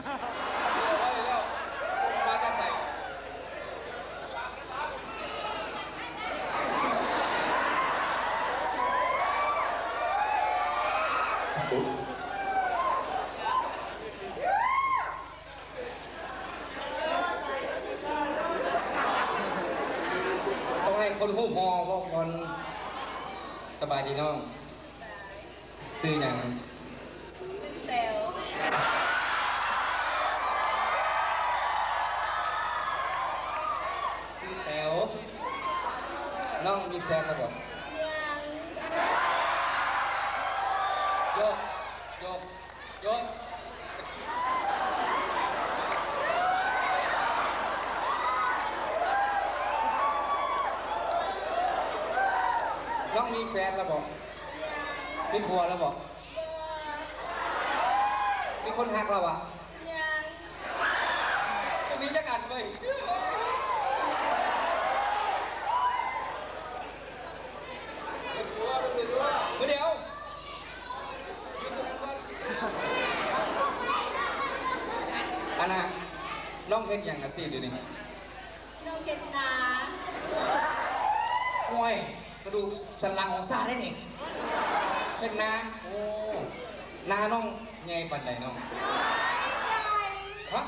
ມາແຕ່ໃສ? ຕ້ອງໃຫ້ຄົນຮູບຫໍ່ເວົ້າກ່ອນ. ສະບາຍດີນ້ອງ. ຊື່ຫຍັງ? ຊື່ແຕວ. ຊື່ແຕວ. ນ້ອງມີແຟນແລ້ວບໍ່? ຍັງ. ຍົກ ຍົກ ຍົກ. ນ້ອງມີແຟນແລ້ວບໍ່? ຍັງ. ມີຜົວແລ້ວບໍ່? ບໍ່. ມີຄົນຮັກແລ້ວບໍ່? ຍັງ. ບໍ່ມີຈັກອັນເວີຍ. ມື້ດຽວ. ອັນນ່າ ນ້ອງເຮັດຫຍັງອາຊີບດຽວນີ້? ນ້ອງເຮັດນາ. ໂອ້ຍ ກະດູກສັນຫຼັງຂອງຊາດເດ້ນີ້ ເຮັດນາ. ໂອ້ ນານ້ອງໃຫຍ່ປານໃດນ້ອງ? ໃຫຍ່. ຮະ?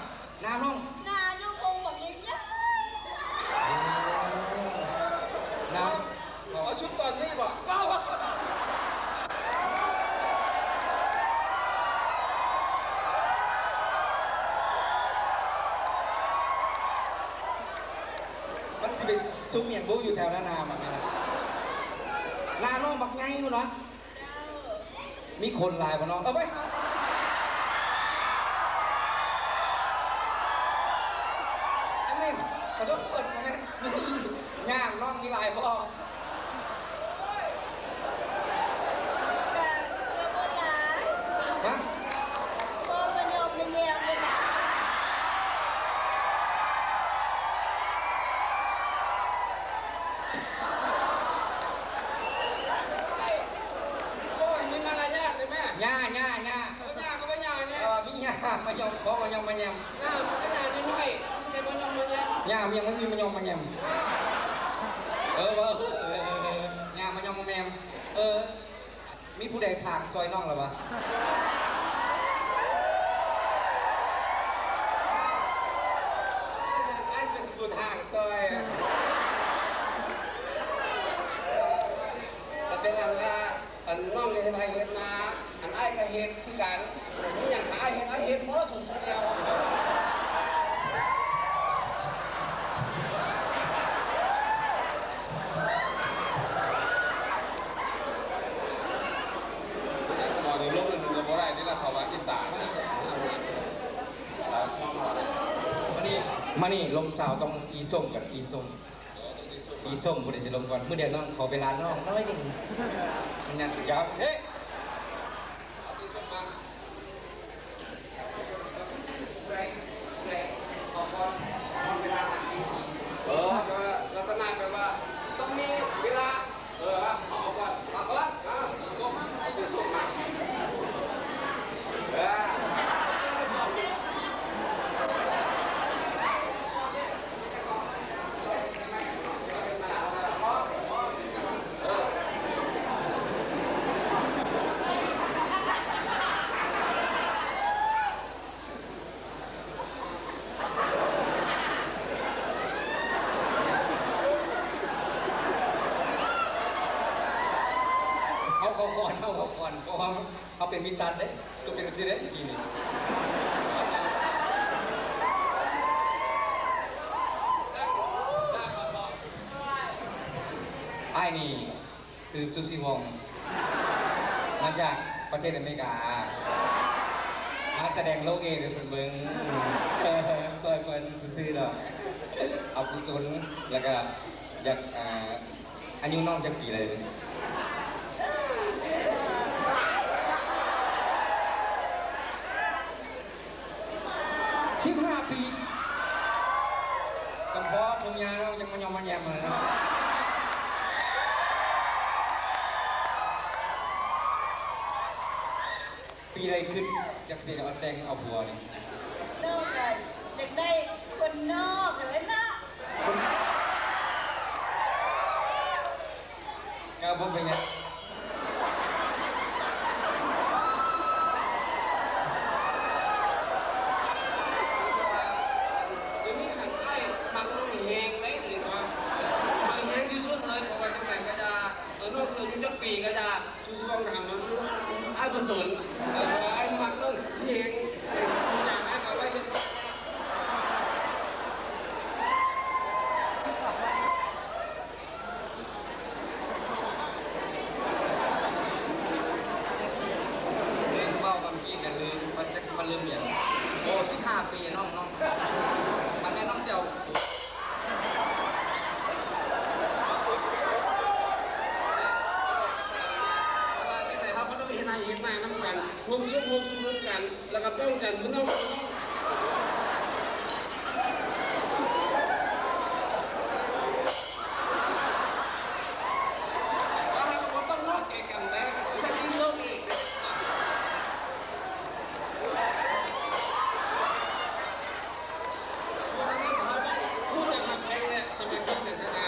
ນານ້ອງ? ນານ້ອງອົງບັກໃຫຍ່ໆ. ໂອ້ ນາ ເອົາຊຸດຕອນນີ້ບໍ່? ມັນຊິໄປຊຸມຫຍັງບຸຢູ່ແຖວນັ້ນນາ ບັກນັ້ນນະ. ນານ້ອງບັກໃຫຍ່ພຸ້ນຫວາ. ມີຄົນຫຼາຍບໍ່ນ້ອງ? ເອົາໄວ້ ອັນນີ້ ຂໍໂທດ ບໍ່ແມ່ນ ຍ່າງນ້ອງມີຫຼາຍບໍ່? ກະ ກະບໍ່ຫຼາຍ. ຮະ? ພໍມາຍອມມາແຍມນີ້ລະ. ໂອ້ຍ ມີມາລະຍາດເລີຍແມ່. ຍ່າ ຍ່າ ຍ່າ. ເອີ ຍ່າກໍວ່າຍ່າແນ່. ເອີ ມີຍ່າມາຍອມ ຂໍມາຍອມມາແຍມ. ຍ່າ ມັນກໍຍ່ານ້ອຍໆ ມັນບໍ່ໄດ້ມາຍອມມາແຍມ. ຍ່າມັນຍັງບໍ່ມີມາຍອມມາແຍມ. ເອີ ເອີ ເອີ ຍ່າມາຍອມມາແຍມ. ເອີ ມີຜູ້ໃດຖາງຊ່ອຍນ້ອງແລ້ວບໍ່? ອ້າຍຊິເປັນຜູ້ຖາງຊ່ອຍ. ກໍເປັນອັນວ່າ ອັນນ້ອງກໍເຮັດໄຮ່ເຮັດນາ ອັນອ້າຍກໍເຮັດຄືກັນ. ມີຫຍັງໃຫ້ອ້າຍເຮັດ ອ້າຍເຮັດໝົດທຸກແນວ. ໝໍນີ້ລົງໜຶ່ງກໍບໍ່ໄດ້ເດ້ລະ ເພາະວ່າອີສານນະ. ມານີ້ ມານີ້ ລົມຊາວຕ້ອງອີ່ສົ້ມກັນ ອີ່ສົ້ມ ອີ່ສົ້ມ ຜູ້ໃດຊິລົງກ່ອນ? ມື້ດຽວນ້ອງ ຂໍເວລານ້ອງໜ້ອຍໜຶ່ງ ມັນຍັງ ຢ່າເພະ. ເອີ ແບບວ່າລັກສະນະແບບວ່າຕ້ອງມີເວລາ ເອີ ເອົາກ່ອນ ເອົາກ່ອນ ເອົາສົ່ງ ເອົາສົ່ງມາ ເອີ. ເຮົາເຂົ້າກ່ອນ ເຮົາເຂົ້າກ່ອນ ເພາະວ່າ ເຮົາເປັນມິດຕັດເດ້ ຄືເປັນຈັ່ງຊີ້ເດ້ ກີ້ນີ້. ອ້າຍນີ້ຊື່ ຊູຊີ ວອງ ມາຈາກປະເທດອາເມລິກາ ມາສະແດງໂລເອໃຫ້ເພິ່ນເບິ່ງ ຊ່ວຍເພິ່ນຊື່ໆດອກ ເອົາກຸສົນ ແລ້ວກະຢາກ ອ່າ ອາຍຸນ້ອງຈັກປີແລ້ວ? ສິບຫ້າປີ. ສຳພໍຜົມຍາວຍັງມາຍ້ອມມາແຍມຫັ້ນແຫຼະເນາະ. ປີໃດຄິດຈັກຊິເອົາແຕ່ງເອົາຜົວນີ້? ບໍ່ເປັນຫຍັງ. ດຽວນີ້ຫັ້ນອ້າຍມັກນ້ອງແຮງເດ້ ດຽວນີ້ກໍມັກແຮງທີ່ສຸດເລີຍ ເພາະວ່າຈັ່ງໃດກໍຢ່າ ເອີ ນ້ອງຊິອາຍຸຈັກປີກໍຢ່າ ຄືຊິເວົ້າຖາມມັນ ອ້າຍບໍ່ສົນ ເອີ ອ້າຍມັກນ້ອງແຮງ ທຸກຢ່າງອ້າຍກໍເອົາໄວ້ຮຽບຮ້ອຍແລ້ວ. ເວົ້າກັນກີ້ກັນລືມ ວ່າຈັກຊິມາລືມຫຍັງ. ໂອ້ ສິບຫ້າປີນ້ອງ ນ້ອງ ບັດນີ້ນ້ອງຊິເອົາ ວ່າຈັ່ງໃດເຮົາກໍຕ້ອງເຮັດໄຮ່ເຮັດນານຳກັນ ຮ່ວມສຸກຮ່ວມສຸກນຳກັນ ແລ້ວກໍປ້ອງກັນພີ່ນ້ອງ ແລ້ວເຮົາກໍບໍ່ຕ້ອງນອກໃຈກັນເດ້ ມັນຈະກິນໂລກອີກເດ້. ເພາະສະນັ້ນເຮົາຕ້ອງຮູ້ຈັກຮັກແພງ ແລະ ສາມັກຄີກັນຊະນະ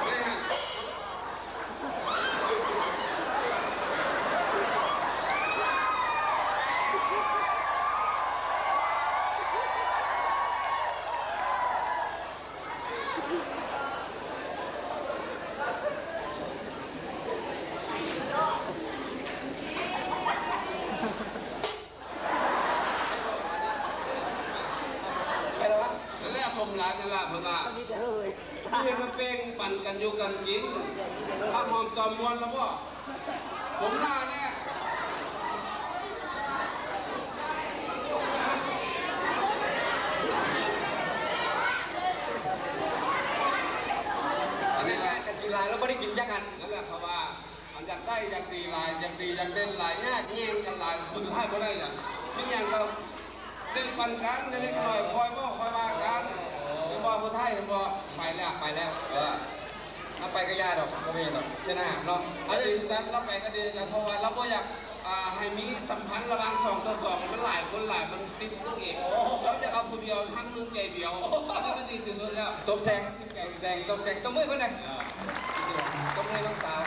ໄດ້ຫັ້ນ. ໄປແລ້ວວະ ນັ້ນແຫຼະ ສົມຫຼາຍນັ້ນລະ ເພິ່ນວ່າ ມີແຕ່ເຮີ້ຍ ມີແຕ່ມາແບ່ງປັນກັນຢູ່ກັນກິນ ພັກຫອມຕອມມ່ວນລະບໍ ສົມໜ້າແດ່. ອັນນີ້ແຫຼະ ກັນກິນຫຼາຍແລ້ວບໍ່ໄດ້ກິນຈັກອັນ ນັ້ນແຫຼະ ເຂົາວ່າ ອັນຢາກໄດ້ຢາກດີຫຼາຍ ຢາກດີຢາກເດັ່ນຫຼາຍ ຍາກແຍ່ງກັນຫຼາຍ ຜູ້ສຸດທ້າຍບໍ່ໄດ້ຫຍັງ ມີຫຍັງກໍແບ່ງປັນກັນເລັກໆນ້ອຍໆ ຄ່ອຍເວົ້າຄ່ອຍວ່າກັນ ເຫັນບໍ່ ຜູ້ໄທເຫັນບໍ່ ໄປແລ້ວ ໄປແລ້ວ ເອີ ລາວໄປກໍຢ່າດອກ ບໍ່ມີຫຍັງດອກ ຊະນະເນາະ ອັນນີ້ຄືກັນ ລາວໄປກໍດີຄືກັນ ເພາະວ່າລາວບໍ່ຢາກ ອ່າ ໃຫ້ມີສຳພັນລະຫວ່າງສອງຕໍ່ສອງ ມັນຫຼາຍຄົນຫຼາຍ ມັນຕິດໂລກເອດ ລາວຢາກເອົາຜູ້ດຽວ ຮັກໜຶ່ງໃຈດຽວ ອັນນີ້ມັນດີທີ່ສຸດແລ້ວ ຕົບແສງ ຕົບແສງ ຕົບແສງ ຕົບມືເພິ່ນແດ່ ຕົບມືນ້ອງສາວ.